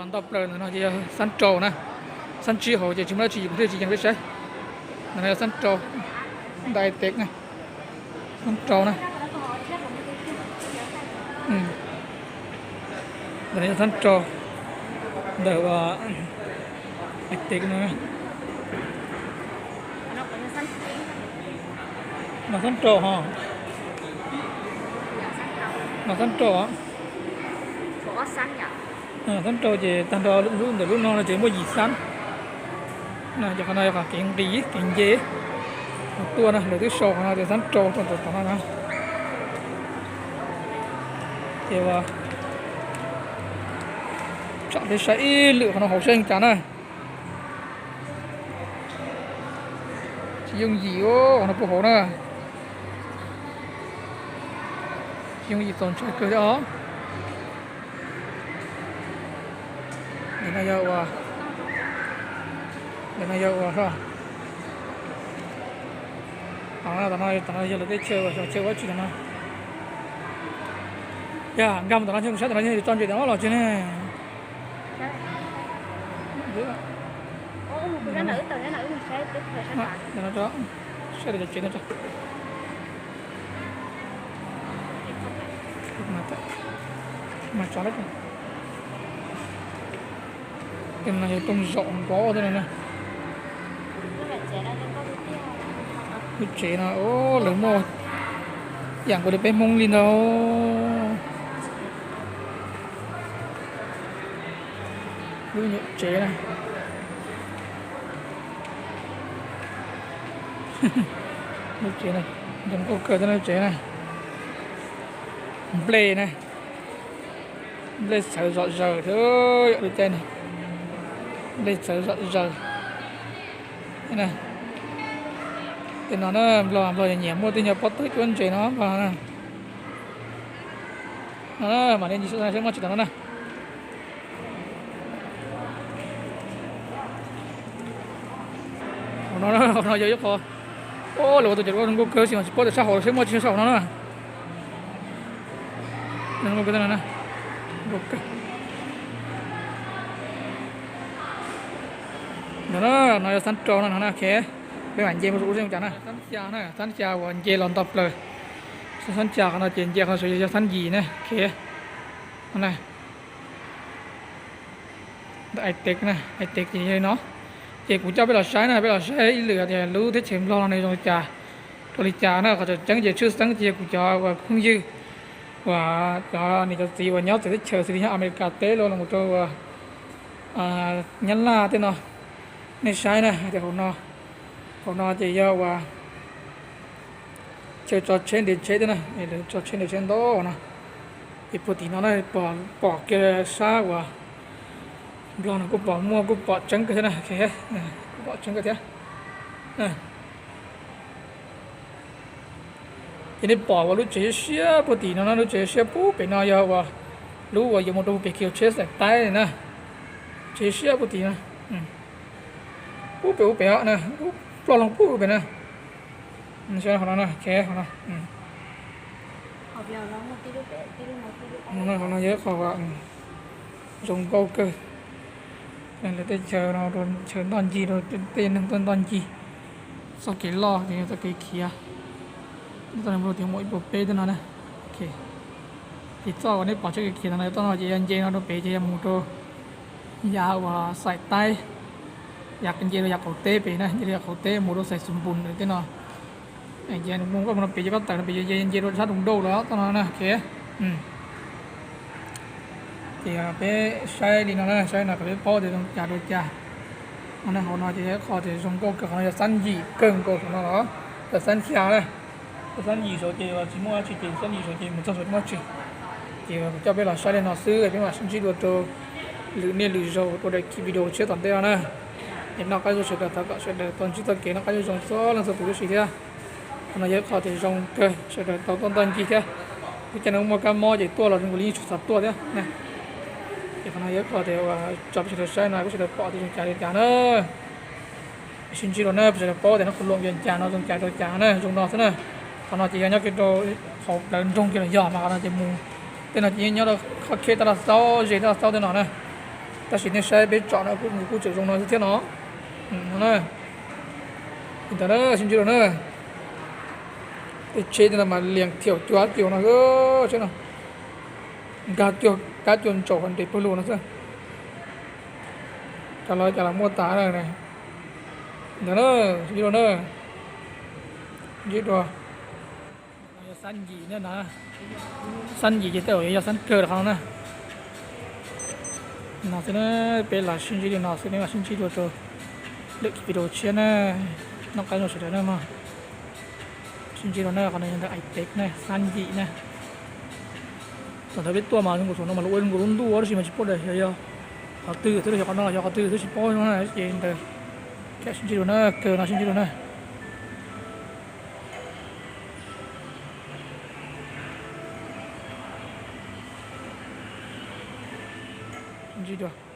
Ntau plaws ntawm no ces yog xab rau na. Xab tsib hauv ces tsis muaj dab tsi, kuv thiaj tsis yees peb saib. Ntawm no yog xab rau, ntawm Aitech na. Xab rau na. Ntawm no yog xab rau, ntawm Aitech no. No xab rau ho. No xab rau. Xab rau ces tag nrho lub ntawm lub no no ces muaj yim xab. Cov qhov no yog qhov kev nqis kev nce. Tuaj na, lawv twb sau qhov no tias xab rau rau tom no na. Ces ua tsom peb saib ib lwm qhov no hauv saib cas na. Tsis yooj yim, qhov no puag hauv na. Tsis yooj yim, txaus ntshai kawg thiab os. Ntawm no yog ua, ntawm no yog ua, tom no, tom no yog lawv teb chaws uas xyov chaw ua tsi tom no. Yog nkag mus tom no, saib tom no yog tso ntses tom no los tsis ne. Saib cov tsev no tso. Tej no yog rooj zaum npov tej no na. Lub tsev no lawv muaj yam nkaus li peb Hmoob li ntag. Lub nyuam tsev na. Lub tsev zoo nkauj kawg thiab lub tsev na. Nplej na. Nplej txhawv zom zaws thiab yom, lub caij no. Nplej txhawv zom zaws. Tej no na, Nplog, Nplog nyiam muaj tej nyuag pob tawb cuab ntses no Nplog na. No mam li ncig saib muaj tsis tom no na. Hauv no, hauv no yog ib qho, lawv ua tus cawm zoo nkauj kawg tab sis mas tsis paub tias sab hauv seb muaj tsis sab hauv no na. Ntawm no, no yog xab rau no no na, ok. Peb mam nce mus saib zoo cas na. Xab xya na, xab xya uas nce los ntau plaws. Xab xya qhov no ces nce qhov no yog xab yim na, ok. No na. Ntawm Aitech na, Aitech ces yog li no. Ces kuv coj peb los saib na, peb los saib ib lwm tias lub teb chaws Nplog no nws zoo li cas, rau li cas na. Qhov tseem ceeb ces tshwj xeeb ces yog kuv cov uas phooj ywg uas cov niam cov txiv uas nyob txawv teb chaws xws li nyob Amelikas teb los los rau uas Nyab Laj tej no, nej saib na tias hauv no, hauv no ces yog uas chaw tso tsheb nres tsheb thiab na, lawv tso tsheb nres tsheb ntau no. Ces puag tim no na, pom kiag sab uas Nplog no kuj pom muaj, kuj pom tseeb kawg thiab na, kuj pom tseeb kawg thiab. Ces nej pom uas lub tsev siab puag tim no na, lub tsev siab puag pem no yog uas lub uas yuav mus rau pem kiv tsheb xaim taib na. Tsev siab puag tim no, puag pem, puag pem na, ploj loo puag pem na. Qhov no, qhov no yog ib qho zoo nkauj kawg. Lawv tej chaw no, chaw ntoj ncig rau tej neeg tuaj ntoj ncig, txoj kev loj ces yog txoj kev khiav. Txoj no tias mus ib puas peb tej no na. Ces txoj uas nej pom tsheb khiav no, txoj no ces yog nce no rau pem ces yog mus rau yav uas xaim taib, yav nce rau yav qaum teb pem na, nce rau yav qaum teb mus rau xaim xus npus ntawd tej no. Ces mus koj mus no pem ces koj tawm no pem ces nce rau sab rau nrauj lawm txoj no na, ok. Ces peb saib li no na, saib no kom peb paub tias zoo cas rau cas. No na, hauv no ces yog ib qho tias zoo nkauj kawg, qhov no yog xab yim kawg nkaus saum no los, yog xab xya na. Yog xab yim saud ces tsis muaj dab tsi, ces xab yim saud ces mus txog saud tsis muaj dab tsi. Ces kuv coj peb los saib li no xwb, peb mam sib ntsib dua rau lwm niaj lwm zaus rau daim video tshiab tom ntej no na. Es noj qab zoo sawv daws, thov kom sawv daws tau ntsib txoj kev noj qab nyob zoo txhua leej txhua tus tib si thiab. Qhov no yog ib qho tias zoo kawg, sawv daws tau tuaj ntoj ncig thiab. Lub caij no muaj kab mob ces tuaj los zoo li yeej tsis xav tuaj thiab. Ces qhov no yog ib qho tias uas tso peb sawv daws saib no, peb sawv daws pom tias zoo cas li cas na. Sib ntsib dua na, peb sawv daws paub tias nab qhuv luam yuav cas no zoo cas rau cas na, zoo no xwb na. Qhov no ces yog nyob kiag rau hauv plawv nroog kiag los yog, mas qhov no ces mus tej no ces yeej nyob rau qhov khej taj laj xaub, ze taj laj xaub tej no na. Tab sis nej saib peb tsom no kuj tseem zoo no thiab no. No na, li ntawd na, sib ntsib dua na. Tej tsheb tej no mas liam thiaum cuag cuag no xwb, no nkag cuag kab cuag ntsaum hauv nres pawg lug no xwb. Cov los cas los muaj tas na. Ntawd na, sib ntsib dua na. Sib ntsib dua. Yog xab yim na, xab yim ces tej zaum yog xab kawg rau qhov no na. No xwb na, peb los sib ntsib li no xwb, nej mam sib ntsib dua rau lwm video tshiab na. Noj qab rau sawv daws na mog. Sib ntsib dua na, qhov no yog ntawm Aiteb na, xab yim na. Thaum ntawd peb tuaj mas zoo nkaus thaum no mas lawv ua zoo nkaus lub ntuj tab sis mas tsis paub tias yog qhov twg xwb, xyov qhov no los xyov qhov twg xwb tsis paub no na, ces ntawd. Sib ntsib dua na, kawg no sib ntsib dua na. Sib ntsib dua.